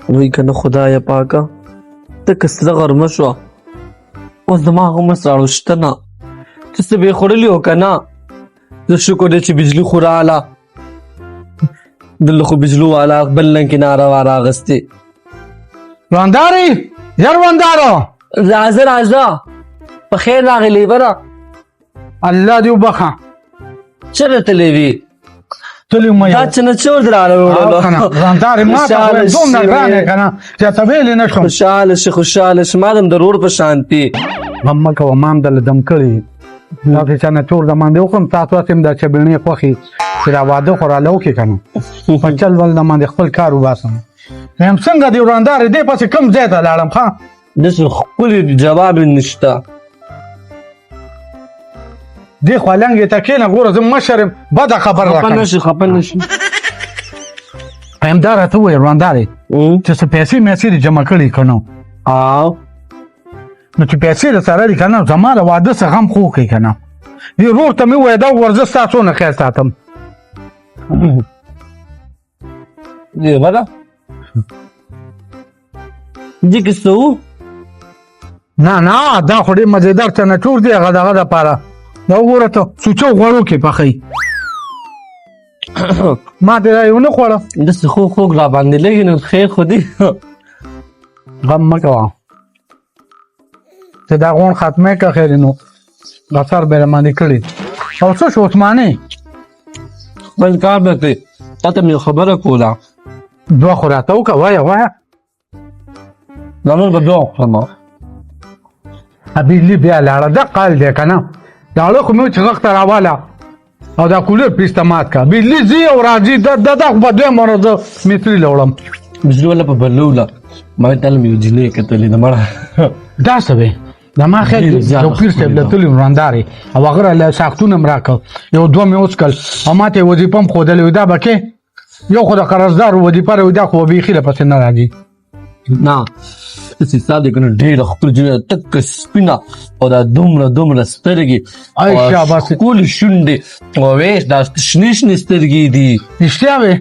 وای کنه خدای پاکه، ته که سره غرمه شوه، اوس زما هغه مساړو شته نه چې څه به یې خوړلي وو که نه. زه شکر دی چې بجلي خو راله، دلته خو بجلو والا بل لنګ کې ناروا راغستې. وراندارې، ژر ورانداره. راځه راځه، په خیر راغلې بره. الله دې وبخښه. چېرته تللی وي؟ تللی وم. دا چې نه چور دراله وړلو. وراندارې، ما ته خو دومره ګران یې که نه چې ته ویلی نه شم. خوشحاله شې، خوشحاله شې، ما د ورور په شانتي. غم مه کوه، ما هم درله دم کړي. تاسې چې نه چور د باندې وخورم، تاسو هسې هم دا چبڼې خوښي چې دا واده خو راله وکړې که نه، په چل ول د باندې خپل کار وباسم. وایم څنګه دې وراندارې، دې پسې کوم ځای ته لاړم؟ ښه داسې ښکلي جواب یې نشته. دې خوا لنګې ته کښېنه، ګوره زه مشر یم، بده خبره خفه راکړه. نه شي، خفه نه شي. وایم دا راته ووایه وراندارې، چې څه پیسې میسې دې جمع کړي که نه؟ او نو چې پیسې در سره دي که نه، زما د واده څه غم خو وکړئ که نه. دې ورور ته مې ووایه دا وګوره، زه ستا څونه خیر ساتم. دې بده دې کې څه وو؟ نه نه، دا خو ډېر مزېدار چنچور دی، هغه دغه دپاره. دا وګوره ته، سوچو غوړو کې پخوي. ما دې دا یو نه خوړه. داسې خوږ خوږ را باندې لګي، نو خیر خو دی. غم مه کوه، چې دا غوڼ ختمه که خیر، نو اثر به یې باندې کړي. او څه شو عثماني؟ خپل کار به کوي. تا ته مې یو خبره کوله. دوه خو راته وکړه، وایه وایه. دا نور به بیا وخورم. بجلي بیا لاړه، دقه حال دی که نه. دا خو مې چې غږ ته راواله او دا کولر پیسته مات کړه. بجلي ځي او راځي، دا دا دا خو په دویم ورځ زه مستري له وړم. بجلي والا په بلوله ما ته مې یو جینۍ کتلې ده مړه. دا څه وې؟ دا ما خیال ډېر زیاته یو پیر صاحب ښکلې له ده. تللی وراندارې او هغه راله ساختونه هم راکړ، یو دوه مې وڅکل او ما ته یې وظیفه هم ښودلې. وي دا به کې یو خو د قرضدار وظیفه راوي، دا خو به بیخي له پسې نه راځي. نه، داسې حساب دی که نه، ډېره ښکلې جینۍ ده، تکه سپینه او دا دومره دومره سترګې ای او شاباس. ښکلې شونډې او ویش دا شنې شنې سترګې دي. رښتیا وې؟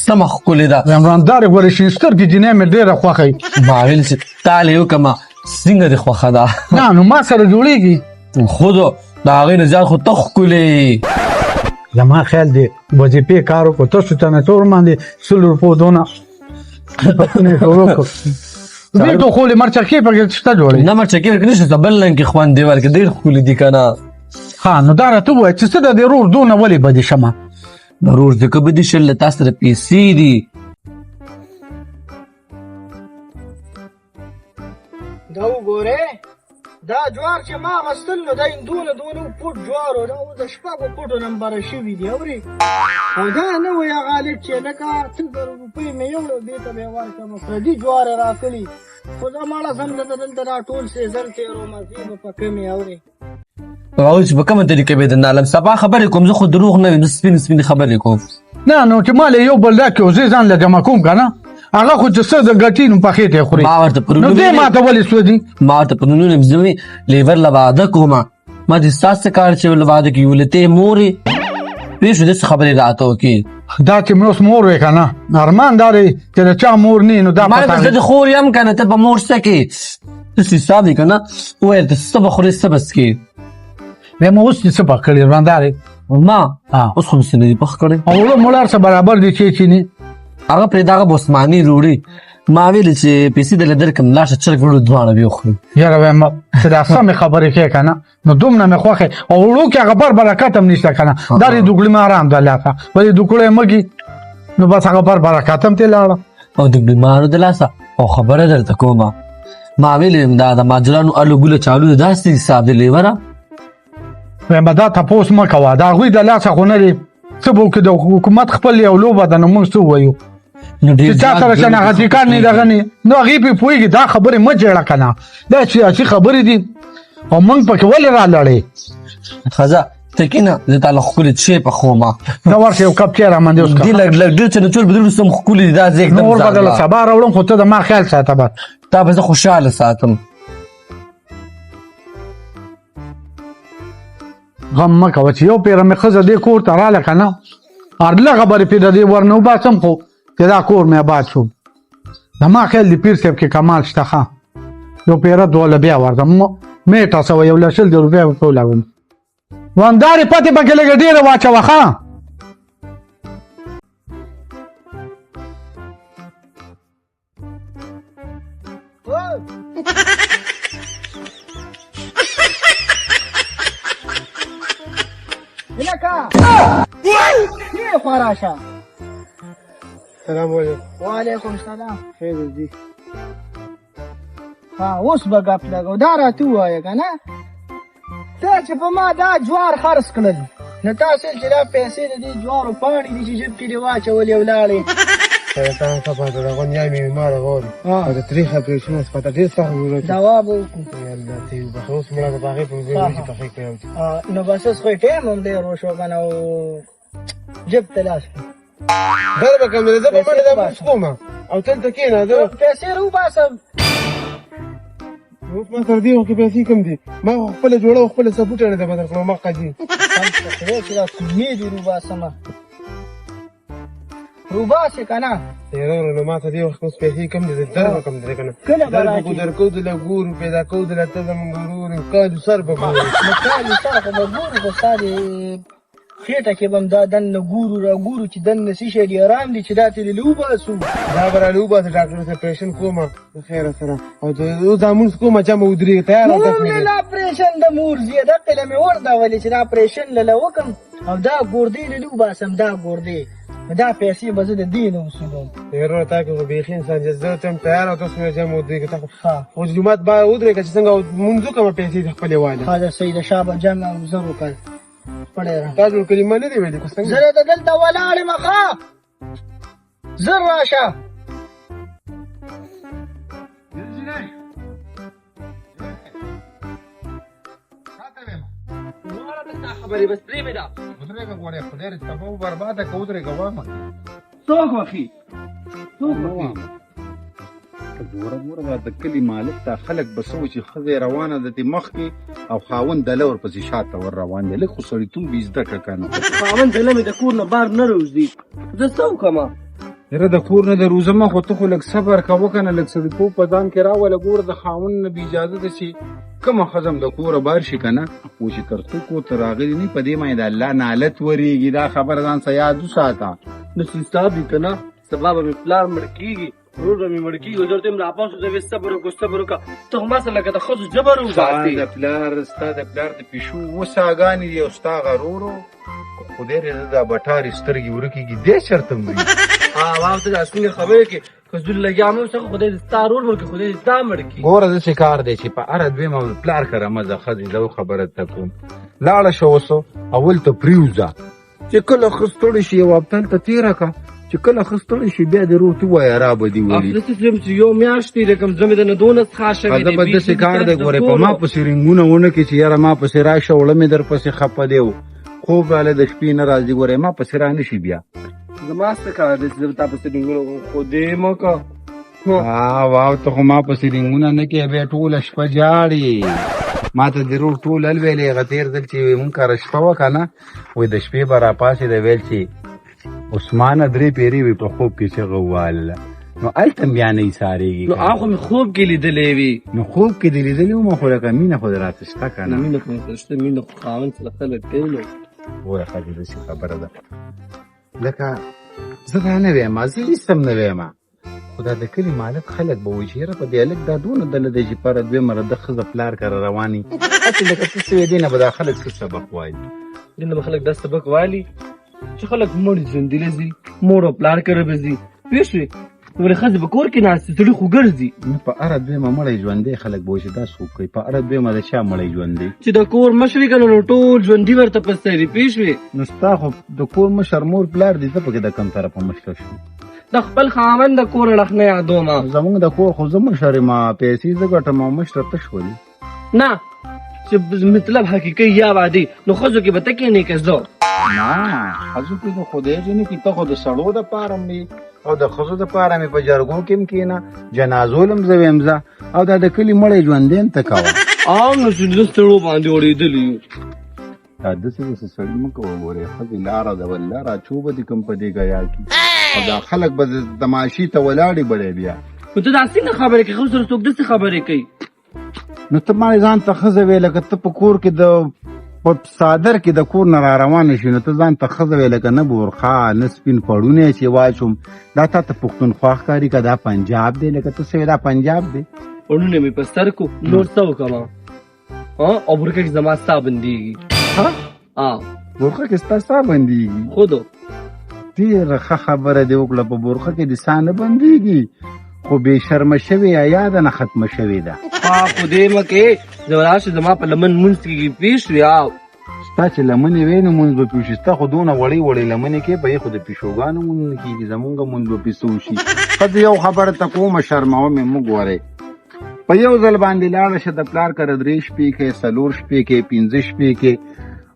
سمه ښکلې ده. وایم وراندارې ګورې، شنې سترګې جینۍ مې ډېره خوښه وي. ما ویل چې تا له یې وکړه، څنګه دې خوښه ده؟ نه نو ما سره جوړېږي. خو د هغې نه زیات خو ته ښکلې یې. زما خیال دی وظیفې کار وکړو، تاسو ته نه تور باندې 100 روپو دونه پتونه شروع کړو. دې ته خو له مرچکې پکې شته جوړې. نه مرچکې ورکړې نشته، بل رنګ کې خوند دی ورکړي، ډېر ښکلي دي که نه. ښه نو دا راته ووایه چې څه د دې ورور دونه ولې بدې شمه؟ د ورور ځکه بدې شل، له تا سره پیسې دي. دا وګورې، دا جوار چې ما اخیستل نو دا یې دونه دونه پوټ جوار و، دا اوس د شپږو پوټو نمبره شوي دي، اورې؟ او دا نه وایي هغه هلک چې لکه څه زره روپۍ مې یوړو دې ته به یې ورکړم، پردي جوار یې راکړي. خو زه مړه ځم دلته دا ټول سیزن تېروم، زه به په کمې، اورې؟ او چې په کومه طریقه به درنه علم سبا خبرې کوم، زه خو دروغ نه وایم، زه سپینې سپینې خبرې کوم. نه نو چې ما له یو بل راکړي زه ځان له جمع کوم که نه، هغه خو چې څه د ګټي نو پخې ته یې خوري. ما ورته پرون نو دې ویلي. ما ته ولې سوځي؟ ما ورته پرون ویلي، زه وی لیور له واده کوم، ما دې ستا څه کار چې له واده کې ولتې مورې پوه شو، داسې خبرې راته وکړي. دا چې مې اوس مور وې که نه، ارمان دا دی چې د چا مور نه نو دا ما پته زه د خور یم که نه، ته په مور څه کې داسې حساب دی که نه. وویل ته څه به خورې څه به څکې؟ وایم اوس دې څه پخ کړي وراندارې؟ ما اوس خو مې څه نه دي پخ کړی. او اوړه مړه هر څه برابر دي چې چیني. هغه پرې دغه بوسماني روړي. ما ویل چې پیسې دله درکړم، لاړ شه چرګ وړو دواړه بیا وخورو. یاره وایم چې دا سمې خبرې کوې که نه، نو دومره مې خوښ یې. او وړو کې هغه بر برکت هم نشته که نه، دا دې دوکړي مې آرام ده لاسه، ولې دوکړی مږي نو بس هغه بر برکت هم ترې لاړه. او د بیمارو د لاسه. او خبره درته کومه، ما ویلې دا د ماجرانو الو ګله چالو ده، داسې حساب دی لیوره. وایم دا تپوس مه کوه، د هغوی د لاسه خو نه دی. څه به وکړو، د حکومت خپل یو لوبه ده، نو موږ څه ووایو؟ نو ډېر چې چا زیات سره ظلم شناختي کارت نه دغه نه، نو هغې پرې پوهېږي. دا خبرې مه جوړه که نه، دا سیاسي خبرې دي او موږ پکې ولې رالړې؟ ښځه ته کښېنه، زه تا له ښکلې چای پخومه. ته ورشه یو کپ چای راماندې وڅښه. دې لږ لږ ډېر چنچور به درته سم ښکلي دي، دا زه یې نور به ځان درله له. سبا راوړم، خو ته د ما خیال ساته بس. تا به زه خوشحاله ساتم. غم مه کوه چې یو پیره مې ښځه دې کور ته راله که نه، هرله خبرې پرې د دې ورنه وباسم، خو چې دا کور مې آباد شو. زما خیال دی پیر صاحب کې کمال شته. ښه یو پیره دوله بیا ورځم، میټه سوه یو له 20 روپۍ به پرې ولګوم. وامدارې پتې پکې لږه ډېره واچوه. ښه لکه دې خوا راشه. سلام علیکم. وعلیکم سلام. خیر دی؟ ها، اوس به ګپ لګو. دا راته ووایه که نه، ته چې په ما دا جوار خرڅ کړل، نو تاسو چې دا پیسې د دې جوارو پاڼې دي چې جیب کې دې واچولې او لاړې؟ سرطان څه پته ده، غونیا مې ما غوري او د تریخ اپریشن هسپتال ډېر سخت ضرورت. دوا به وکړو. الله ته یې وبخښه، اوس مړه د هغې په ځای چې پخې کړی. نو بس اوس خو یې ټایم هم ډېر وشو که نه، او جیب ته لاس کړو. در به کوم، زه په منډه دا بوس کوم او تل ته کښېنه. زه پیسې راوباسم. اوس ما تر دې وخت کې پیسې کم دي، ما خو خپله جوړه او خپله سپوټه نه ده بدل کړم. ما قضیې خدای چې دا کومې دي روباسم، روباسې که نه؟ یاره نو ما ته دې وخت اوس پیسې کم دي، زه در به کوم درې که نه. کله به در به راکې؟ کو در کو دله ګورو، پیدا کو دله، ته زمونږ ورور یې، کالو سر به ګورو. نو کالو سر خو به ګورو، خو ستا د خېټه کې به هم دا دننه ګورو را ګورو چې دننه څه شی دی، ارام دی چې دا ترې له وباسو. دا به راله وباسه. ډاکټر صاحب پریشن کومه خیره سره او د اوس دا مونځ کومه جمع ودرېږي تیار او دس مور مې له اپریشن د مور زیه دقې له مې ورده ولې چې دا اپریشن له وکم او دا ګوردې له وباسم، دا ګوردې دا پیسې به زه د دې نه وصولوم. وروره تا کې خو بیخي انسان چې زه ته هم تیار او تاسو مې جمع ودرېږي، ته ښه خو جومات باید ودرېږه چې څنګه مونځ وکړم، پیسې دې خپلې والې. ښه ده، صحیح ده، شابه جمع او زر وکړ پړی را. تا جوړ کلمه نه دی ویلې که څنګه؟ زه درته دلته ولاړ یم. ښه زر راشه. خبرې بس پرې مې ده. ودرېږه ګورې، خدای دې تباه و برباده که، ودرېږه وامه. څوک وخی، څوک وخی؟ ګوره ګوره، دا د کلي مالک ته خلک به څه وي چې ښځه یې روانه ده دې مخکې او خاوند دله ورپسې شاته ور روان دی. لږ خو سړیتوب یې زده کړه که نه. خاوند دله مې د کور نه بار نه روځي، زه څه وکړم؟ یاره د کور نه د روزمه، خو ته خو لږ صبر کوه که نه، لږ سړیتوب په ځان کې راوله. ګوره د خاوند نه بې اجازه ده چې کومه ښځه هم د کوره بار شي که نه، و چې تر څو کور ته راغلي نه په دې باندې د الله نالت ورېږي. دا خبره ځان سره یاد وساته. نو چې حساب وي که نه، سبا به مې پلار مړ کېږي، ورور به مې مړ کېږي، زه ورته وایم راپاڅو، زه وې صبر وکړه، صبر وکړه، ته خو ما سره لکه د ښځو جبر وباسې. ستا د پلار د پیشو اووه ساګانې دي او ستا هغه ورور، که خدای دې دا بټارې سترګې ورکېږي، دی چېرته مري؟ ها واو، ته دا څنګه خبرې کې که زه لګیا مې څه، خدای دې ستا ورور مړ کړي، خدای دې تا مړ کړي. ګوره داسې کار دی چې په هره دویمه پلار کره مه ځه. ښځې زه خبره درته کوم، لاړه شه اوس اول ته پرېوځه، چې کله ښه ستړی شي یو هفته هلته تېره کړه، چې کله ښه ستړی شي بیا دې ورور ته ووایه را به دې ولي. داسې یم چې یو میاشت دی لکه زه مې د نه دونه څخه شوی ښځه به داسې کار دی ګورې، په ما پسې رنګونه ونه کړي چې یاره ما پسې راشه، اوړه مې در پسې خفه دی، خوب راله د شپې نه راځي، ګورې ما پسې را نه شي بیا. زما څه کار دی چې زه تا پسې رنګونه، خو دې مه که. ها واو، ته خو ما پسې رنګونه نه کوې، بیا ټوله شپه ژاړې. ما ته د ورور ټول ال ویلې، هغه تېر ځل چې مونږ کره شپه وه که نه، وایي د شپې به راپاڅېده، ویل چې عثمانه درې پېرې وي په خوب کې چغه ووهله، نو هلته هم بیا نه ایسارېږي. نو هغه خو مې خوب کې لیدلی وي. نو خوب کې دې لیدلی وم، خو لکه مینه خو دې راته شته که نه؟ مینه خو مې شته، مینه خو خاوند سره خلک کوي نو. ګوره ښځې داسې خبره ده، لکه زه دا نه وایم، زه هېڅ هم نه وایم، خو دا د کلي مالک خلک به وایي چې یاره په دې هلک دا دونه دله دی چې پره دویمه د ښځه پلار کره روان وي، هسې لکه څه څه وایي، دې نه به دا خلک څه سبق وایي؟ دې نه به خلک دا سبق والي چې خلک مړ ژوندي لځي، مور او پلار کره به ځي، پوه شوې؟ ولې ښځې په کور کې ناستې، سړي خو ګرځي. نه، په هره دویمه مړی ژوندی خلک به وایي چې دا څوک کوي، په هره دویمه د چا مړی ژوندی؟ چې د کور مشر یې که نه، نو ټول ژوندي ورته په سر وي، پوه شوې؟ نو ستا خو د کور مشر مور پلار دی، ته پکې د کوم طرفه مشر شو؟ د خپل خاوند د کور اړخ نه یادوم. زمونږ د کور خو زه مشر یم، پیسې زه ګټم او مشره ته شولې. نه، چې مطلب حقیقي یا وادي، نو ښځو کې به ته کښېنې که زه؟ نه، ښځو کې د خدای ځینې کې ته خو د سړو دپاره هم وي او د ښځو دپاره مې په جرګو کې هم کښېنه، جنازو له هم زه وایم ځه، او دا د کلي مړی ژوندی هم ته کوه. عام نو چې د سړو باندې اورېدلي یو. دا داسې داسې سړي مه کوه ګورې، ښځې لاره ده والله راچو به دې کوم په دې ګیا کې، او دا خلک به تماشې ته ولاړې بړی بیا. نو ته دا څنګه خبرې کوې؟ ښځو سره څوک داسې خبرې کوي؟ نو ته ما ځان ته ښځه وې، لکه ته په کور کې د په څادر کې د کور نه را روانه شي، نو ته ځان ته ښځه وې، لکه نه بورخه نه سپین پړونی چې واچوم. دا تا ته پښتونخوا ښکاري که دا پنجاب دی؟ لکه ته څه وې، دا پنجاب دی. پړونی مې په سر کو، نور څه وکړم؟ او برقع کې زما ساه بندېږي. ها؟ برقع کې ستا ساه بندېږي؟ خود ډېره ښه خبره دې وکړه. په برقع کې دې ساه نه بندېږي، خو بې شرمه شوې حیا ده نه ختمه شوې ده. ها خو دې مه کې زه زما په لمن مونځ کېږي، پوه شوې؟ او ستا چې لمنې وې نو مونځ به پې وشي، ستا خو دونه وړې وړې لمنې کې به یې خو د پیشوګانو مونځ نه کېږي، زمونږ مونځ به پې څه وشي؟ ښځې یو خبره ته کومه شرموه مې مه ګورئ. په یو ځل باندې لاړه شه د پلار کره، 3 شپې کې، 4 شپې کې، 5 شپې کې،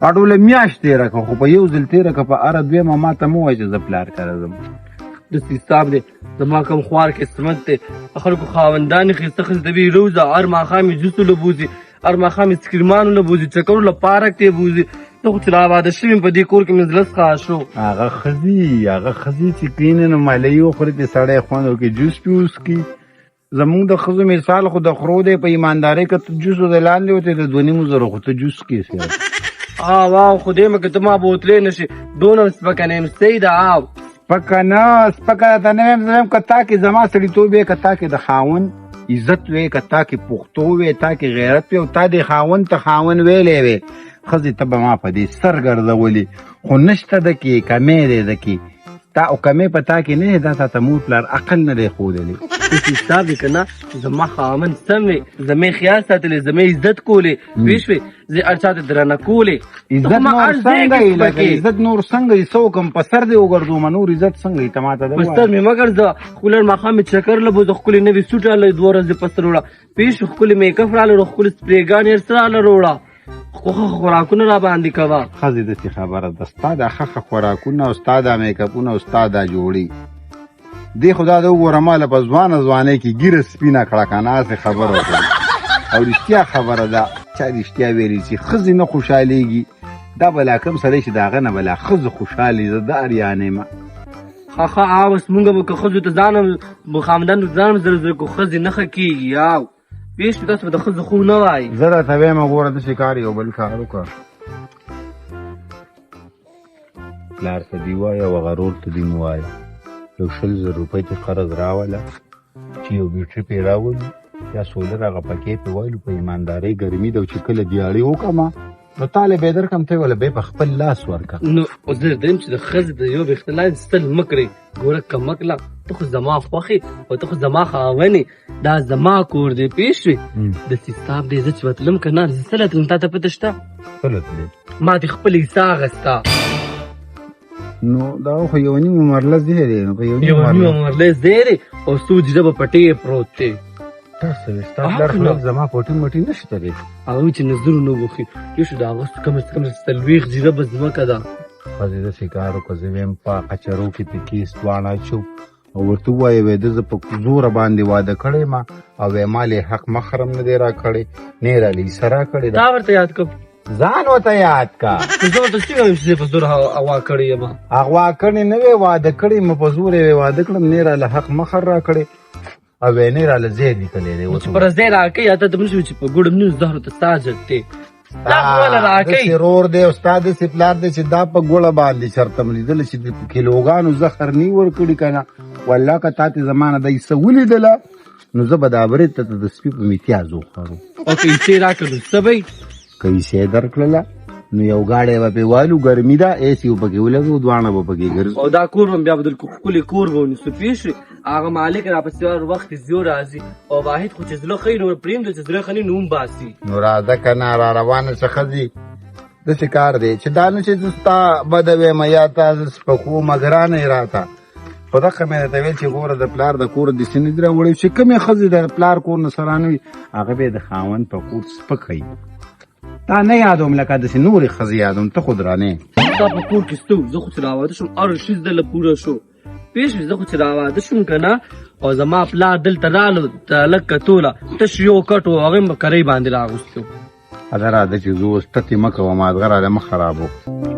اډوله میاشت تېره کړه، خو په یو ځل تېره کړه. په هره دویمه ما ته مه وایه چې زه پلار کره ځم. داسې حساب دی، زما کوم خوار قسمت دی، خلکو خاوندان ښایسته ښځې ته وایي روځه، هر ماښام یې جوسو له بوځي، هر ماښام یې سکریمانو له بوځي، چکرو له پارک ته یې بوځي. ته خو چې را واده شوی یم په دې کور کې مې زړه څخه شو. هغه ښځې چې کښېني نو ملۍ وخوري پې سړی خوند وکړي، جوس پې وڅکي. زمونږ د ښځو مثال خو د خرو دی په ایماندارۍ، که ته جوس د لاندې وتې د 2,500 خو ته جوس کې صاحب. واو خدای مه که ته ما بوتلی نه شې، دونه سپکه نه یم، صحیح ده. آو سپکه نه، سپکه درته نه وایم، زه وایم که تا کې زما سړیتوب وی، که تا کې د خاوند عزت وی، که تا کې پښتو وی، تا کې غیرت وی، او تا دې خاوند ته خاوند ویلی وی، ښځې ته به ما په دې سر ګرځولې، خو نشته ده کې کمی دی ده کې تا او کمی په تا کې نه دی، دا تا ته مور پلار عقل نه دی ښودلی. داسې حساب دی که نه، زما خاوند سم وی، زما یې خیال ساتلی، زما یې عزت کولی، پوه شوې؟ زه هر چا ته درنه کولی. عزت نور څنګه یې؟ لکه عزت نور څنګه یې؟ څه وکړم؟ په سر دې وګرځوم، نور عزت څنګه یې؟ ته ما ته په سر مې مه ګرځوه. ښکلی ماښام مې چکر له بوځه، ښکلې نوې سوټ راله 2 ورځې پس راوړه، پوه شوې؟ ښکلې میکف راله راوړه، ښکلې سپرېګانې هر څه راله راوړه، ښه ښه خوراکونه را باندې کوه. ښځې داسې خبره ده، ستا دا ښه ښه خوراکونه او ستا دا میکپونه او ستا دا جوړې دې خو دا ده وګوره، ما له په ځوانه ځوانۍ کې ږیره سپینه کړه که نه، هسې خبره وکړه. او رښتیا خبره ده، چا رښتیا ویلي چې ښځې نه خوشحالېږي، دا به لا کوم سړی چې د هغه نه به لا ښځه خوشحالي، زه دا اریانه یم. ښه ښه اوس مونږ به که ښځو ته ځان هم خاوندانو ته ځان هم زړه زړه کړو، ښځې نه ښه کېږي. او پوه شوې؟ تاسو به د ښځو خو نه وایي. زه درته وایم ګوره، داسې کار یو بل کار وکړه، پلار ته دې ووایه او هغه ورور ته دې مه وایه، یو 20,000 روپۍ دې قرض راوله چې یو بیټري پرې راولو یا سولر هغه پکې پرې والو، په ایماندارۍ ګرمي ده، او چې کله دیاړي وکړم نو تا له به یې درکړم، ته یې وله به یې په خپل لاس ورکړه. نو اوس زه درته وایم چې د ښځې د یو ویښته لاندې سل مه کړئ. ګوره کمکله، ته خو زما خوښ یې او ته خو زما خاوند یې، دا زما کور دی، پوه شوې؟ داسې حساب دی، زه چې به تلم که نه، زه څله تلم تا ته پته شته؟ څله تلې؟ ما دې خپله حصه اخیسته. نو دا خو یو نیمه مرله ځای دی، نو په یو یو نیمه مرله ځای دی او څو جریبه پټی یې پروت دی. تاسو ستا پلار خو زما پټي مټي نشته دی. هغه چې نظرونه وبخښي، یو شو د هغه کم از کم 40 جریبه ځمکه ده. ښځې داسې کار وکړه، زه وایم په قچرو کې پې کیس دواړه اچو او ورته ووایه، وایي ده زه په زوره باندې واده کړی ما او وایي ما له حق مخرم نه دی راکړی، نه یې راله حصه راکړې ده. تا ورته یاد کړم؟ ځان ورته یاد کړه. زه ورته څنګه وایم چې زه په زور اغوا کړی یم؟ اغوا کړې نه وې، واده کړې مې په زور یې واده کړم، نه یې راله حق مخر راکړی او وایي نه یې راله ځای لیکلی دی. چې پر ځای راکوي، یا ته ته شوې چې په ګوړه مې زهرو ته ستا حاجت دی. دا خو وله راکوي. داسې رور دی او ستا داسې پلار دی چې دا په ګوړه باندې چېرته مې لیدلی چې د کیلوګانو زخر نه ورکړي که نه، والله که تا ته زما نه دا حصه ولیدله نو زه به دا برېد ته د سپي په میتیاز وخورم. او که حصې راکړه نو څه به یې؟ که حصې درکړله نو یو ګاډی به پرې والو، ګرمي ده، ایسي به پکې ولګوو، دواړه به پکې ګرځو. او دا کور به هم بیا بدل کړو، ښکلی کور به ونیسو، پوه شوې؟ هغه مالک راپسې هر وخت زیو راځي او واحد خو چې زړه ښه وي نو پرېږده، چې زړه ښه نه وي نو هم باسي. نو راځه که نه، را روانه شه ښځې. داسې کار دی چې دا نه چې زه ستا بده وایم یا تا زه سپکوم، ګرانه یې راته، خو دغه مې درته ویل چې ګوره د پلار د کوره داسې نه دي راوړی چې کومې ښځې د پلار کور نه سره نه وي هغه به یې د خاوند په کور سپکوي. تا نه یادوم لکه داسې نورې ښځې یادوم، ته خو درنې. ستا په کور کې څه وو؟ زه خو چې راواده شوم هر شي دله پوره شو، پوه شوې؟ زه خو چې راواده شوم که نه، او زما پلار دلته رالو د هلک کتو له تش یو کټ و، هغه یې په کرۍ باندې راغوستی و. اده راځه چې زه اوس تتې مه کوه، مازغه راله مه خرابوه.